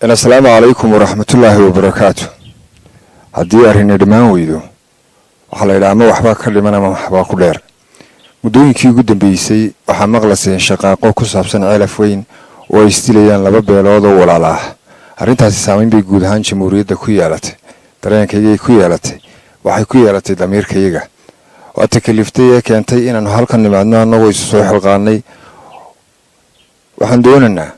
Asalaamu calaykum waraxmatullaahi wabarakaatu. Haddii arrini dhammaan weydo, waxaa la yidhaha ama waxbaa ka dhiman ama waxbaa ku dheer. Muddooyinkii ugu dambeysay waxaa maqlaseen shaqaaqo ku saabsan Ceelaf Weyn oo ay isdilayaan laba beelood oo walaala ah. Arrintaasi saameyn bay guud ahaan jamhuuriyadda ku yeelatay, dareenkaygay ku yeelatay, waxay ku yeelatay damiirkayaga. Waa takaliftay ee keentay inaannu halkan nimaadno annagoo isu soo xilqaanay. Waxaan doonaynaa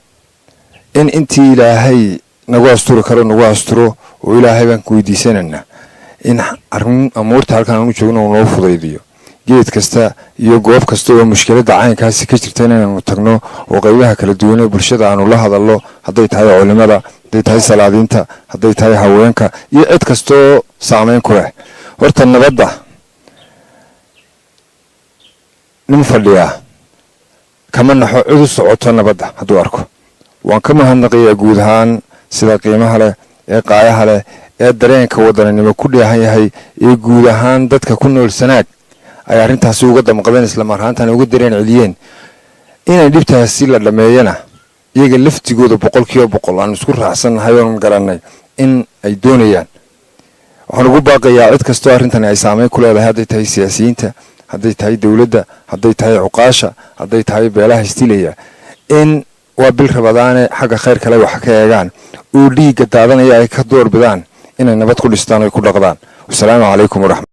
in intii Ilaahay nagu asturi karo nagu asturo, oo Ilaahay baan ku weydiisanaynaa in arrin amuurta halkan aanu joogno uu noo fudaydiyo. Geed kasta iyo goob kasta oo mushkiladda caynkaasi ka jirta inaanu tagno oo qaybaha kala duwan ee bulshada aanu la hadallo, hadday tahay culimada, hadday tahay salaadiinta, hadday tahay haweenka iyo cid kastaoo saameyn ku leh. Horta nabadda nin fadhiyaa kama naxo cid u socoto nabadda hadduu arko. Waan ka mahadnaqayaa guud ahaan sida qiimaha leh ee qaayaha leh ee dareenka wadaninimo ku dheehan yahay ee guud ahaan dadka ku nool Sanaag ay arrintaasi uga damqadeen, islamar ahaantana uga dareen celiyeen inay dhibtaasi la dhammeeyana. Iyaga laftigooda 100% aanu isku raacsannahay oon garannay in ay doonayaan. Waxaan ugu baaqayaa cid kastoo arrintani ay saameyn ku leedahay, hadday tahay siyaasiyiinta, hadday tahay dowladda, hadday tahay cuqaasha, hadday tahay beelaha isdilaya, in waa bil Rabadaane xagga khayr kale wax ka eegaan oo dhiigga daadanaya ay ka door bidaan inay nabad ku dhistaan oy ku dhaqdaan. Wasalaamu calaykum waraxmat.